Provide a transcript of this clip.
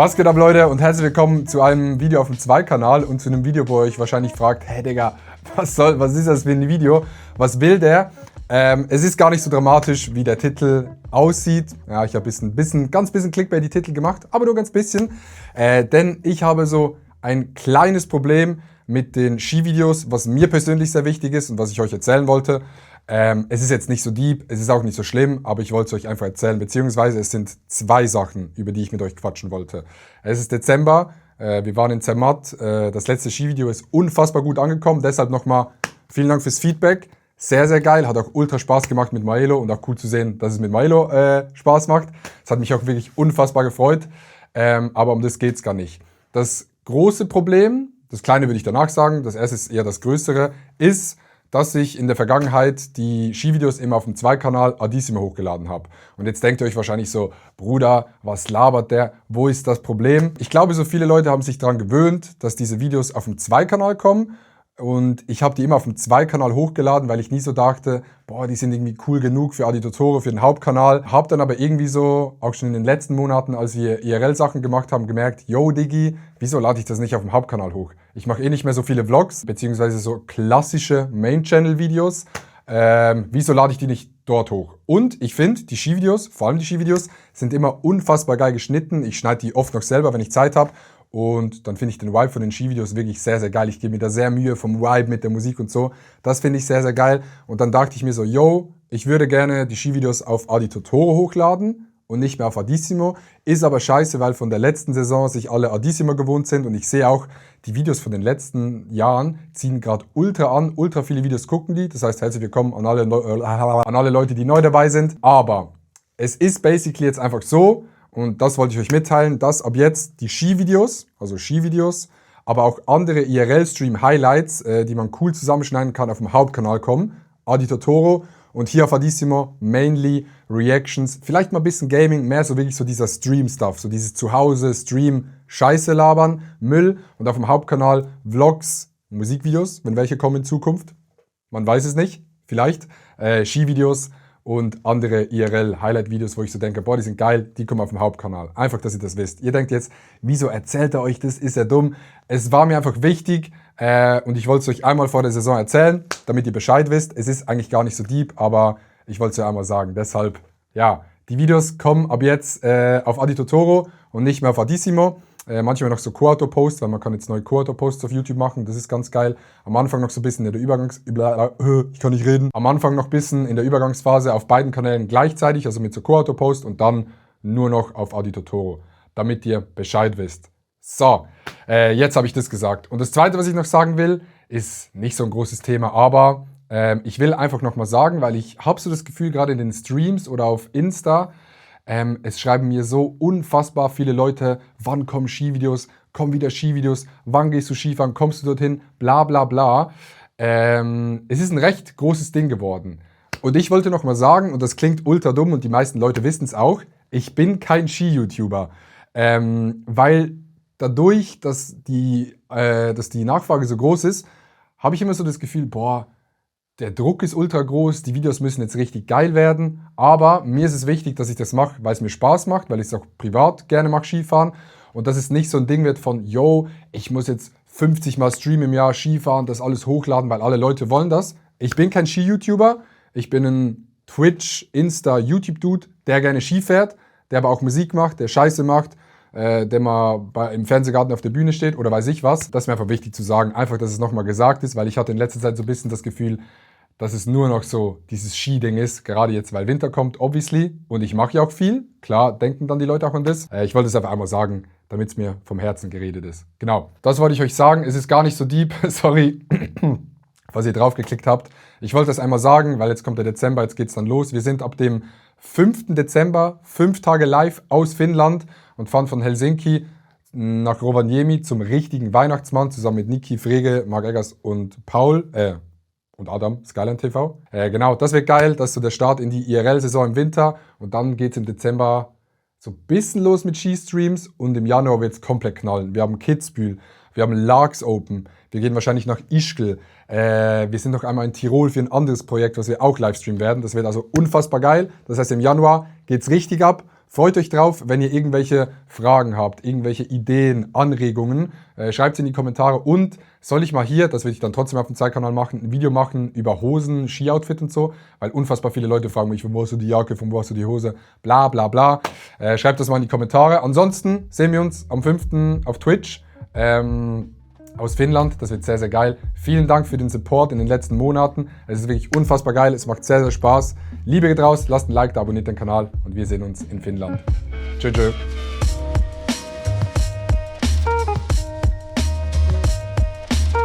Was geht ab, Leute, und herzlich willkommen zu einem Video auf dem Zwei-Kanal und zu einem Video, wo ihr euch wahrscheinlich fragt, hey Digga, was ist das für ein Video? Was will der? Es ist gar nicht so dramatisch, wie der Titel aussieht. Ja, ich habe ganz bisschen Clickbait die Titel gemacht, aber nur ganz bisschen. Denn ich habe so ein kleines Problem mit den Skivideos, was mir persönlich sehr wichtig ist und was ich euch erzählen wollte. Es ist jetzt nicht so deep, es ist auch nicht so schlimm, aber ich wollte es euch einfach erzählen, beziehungsweise es sind zwei Sachen, über die ich mit euch quatschen wollte. Es ist Dezember, wir waren in Zermatt, das letzte Skivideo ist unfassbar gut angekommen, deshalb nochmal vielen Dank fürs Feedback. Sehr, sehr geil, hat auch ultra Spaß gemacht mit Maelo und auch cool zu sehen, dass es mit Maelo Spaß macht. Es hat mich auch wirklich unfassbar gefreut, aber um das geht es gar nicht. Das große Problem, das kleine würde ich danach sagen, das erste ist eher das größere, ist, dass ich in der Vergangenheit die Skivideos immer auf dem Zwei-Kanal Adissimo hochgeladen habe. Und jetzt denkt ihr euch wahrscheinlich so, Bruder, was labert der? Wo ist das Problem? Ich glaube, so viele Leute haben sich daran gewöhnt, dass diese Videos auf dem Zwei-Kanal kommen. Und ich habe die immer auf dem Zwei-Kanal hochgeladen, weil ich nie so dachte, boah, die sind irgendwie cool genug für Adi Totoro, für den Hauptkanal. Hab dann aber irgendwie so, auch schon in den letzten Monaten, als wir IRL-Sachen gemacht haben, gemerkt, yo Diggi, wieso lade ich das nicht auf dem Hauptkanal hoch? Ich mache nicht mehr so viele Vlogs, beziehungsweise so klassische Main-Channel-Videos. Wieso lade ich die nicht dort hoch? Und ich finde, die Skivideos, vor allem die Skivideos, sind immer unfassbar geil geschnitten. Ich schneide die oft noch selber, wenn ich Zeit habe. Und dann finde ich den Vibe von den Skivideos wirklich sehr, sehr geil. Ich gebe mir da sehr Mühe vom Vibe mit der Musik und so. Das finde ich sehr, sehr geil. Und dann dachte ich mir so, yo, ich würde gerne die Skivideos auf Adi Totoro hochladen und nicht mehr auf Adissimo. Ist aber scheiße, weil von der letzten Saison sich alle Adissimo gewohnt sind. Und ich sehe auch, die Videos von den letzten Jahren ziehen gerade ultra an. Ultra viele Videos gucken die. Das heißt, herzlich willkommen an alle Leute, die neu dabei sind. Aber es ist basically jetzt einfach so, und das wollte ich euch mitteilen, dass ab jetzt die Skivideos, aber auch andere IRL-Stream-Highlights, die man cool zusammenschneiden kann, auf dem Hauptkanal kommen. Adi Totoro und hier auf Adissimo mainly Reactions, vielleicht mal ein bisschen Gaming, mehr so wirklich so dieser Stream-Stuff, so dieses Zuhause, Stream, Scheiße labern, Müll und auf dem Hauptkanal Vlogs, Musikvideos, wenn welche kommen in Zukunft. Man weiß es nicht, vielleicht. Skivideos und andere IRL-Highlight-Videos, wo ich so denke, boah, die sind geil, die kommen auf dem Hauptkanal. Einfach, dass ihr das wisst. Ihr denkt jetzt, wieso erzählt er euch das? Ist er dumm? Es war mir einfach wichtig und ich wollte es euch einmal vor der Saison erzählen, damit ihr Bescheid wisst. Es ist eigentlich gar nicht so deep, aber ich wollte es ja einmal sagen. Deshalb, ja, die Videos kommen ab jetzt auf Adi Totoro und nicht mehr auf Adissimo. Manchmal noch so Co-Autor-Posts, weil man kann jetzt neue Co-Autor-Posts auf YouTube machen, das ist ganz geil. Am Anfang noch so ein bisschen in der Am Anfang noch ein bisschen in der Übergangsphase auf beiden Kanälen gleichzeitig, also mit so Co-Autor-Post und dann nur noch auf Adi Totoro, damit ihr Bescheid wisst. So, jetzt habe ich das gesagt. Und das Zweite, was ich noch sagen will, ist nicht so ein großes Thema, aber ich will einfach nochmal sagen, weil ich habe so das Gefühl, gerade in den Streams oder auf Insta, es schreiben mir so unfassbar viele Leute, wann kommen Skivideos, kommen wieder Skivideos, wann gehst du Skifahren, kommst du dorthin, bla bla bla. Es ist ein recht großes Ding geworden. Und ich wollte noch mal sagen, und das klingt ultra dumm und die meisten Leute wissen es auch, ich bin kein Ski-YouTuber. Weil dadurch, dass die Nachfrage so groß ist, habe ich immer so das Gefühl, boah, der Druck ist ultra groß, die Videos müssen jetzt richtig geil werden, aber mir ist es wichtig, dass ich das mache, weil es mir Spaß macht, weil ich es auch privat gerne mache, Skifahren und dass es nicht so ein Ding wird von, yo, ich muss jetzt 50 Mal streamen im Jahr, Skifahren, das alles hochladen, weil alle Leute wollen das. Ich bin kein Ski-YouTuber, ich bin ein Twitch, Insta, YouTube-Dude, der gerne Ski fährt, der aber auch Musik macht, der Scheiße macht, der mal im Fernsehgarten auf der Bühne steht oder weiß ich was. Das ist mir einfach wichtig zu sagen, einfach, dass es nochmal gesagt ist, weil ich hatte in letzter Zeit so ein bisschen das Gefühl, dass es nur noch so dieses Ski-Ding ist, gerade jetzt, weil Winter kommt, obviously. Und ich mache ja auch viel. Klar, denken dann die Leute auch an das. Ich wollte es einfach einmal sagen, damit es mir vom Herzen geredet ist. Genau, das wollte ich euch sagen. Es ist gar nicht so deep, sorry, was ihr draufgeklickt habt. Ich wollte das einmal sagen, weil jetzt kommt der Dezember, jetzt geht es dann los. Wir sind ab dem 5. Dezember 5 Tage live aus Finnland und fahren von Helsinki nach Rovaniemi zum richtigen Weihnachtsmann, zusammen mit Niki, Frege, Marc Eggers und Paul, und Adam, Skyline TV. Genau, das wird geil, das ist so der Start in die IRL-Saison im Winter und dann geht es im Dezember so ein bisschen los mit Skistreams und im Januar wird es komplett knallen. Wir haben Kitzbühel, wir haben Larks Open, wir gehen wahrscheinlich nach Ischgl, wir sind noch einmal in Tirol für ein anderes Projekt, was wir auch livestreamen werden. Das wird also unfassbar geil. Das heißt, im Januar geht es richtig ab. freut euch drauf, wenn ihr irgendwelche Fragen habt, irgendwelche Ideen, Anregungen, schreibt es in die Kommentare. Und soll ich mal hier, das will ich dann trotzdem auf dem Zeitkanal machen, ein Video machen über Hosen, Ski-Outfit und so, weil unfassbar viele Leute fragen mich, von wo hast du die Jacke, von wo hast du die Hose, bla bla bla. Schreibt das mal in die Kommentare. Ansonsten sehen wir uns am 5. auf Twitch. Aus Finnland, das wird sehr, sehr geil. Vielen Dank für den Support in den letzten Monaten. Es ist wirklich unfassbar geil, es macht sehr, sehr Spaß. Liebe geht raus, lasst ein Like da, abonniert den Kanal und wir sehen uns in Finnland. Tschüss, tschüss.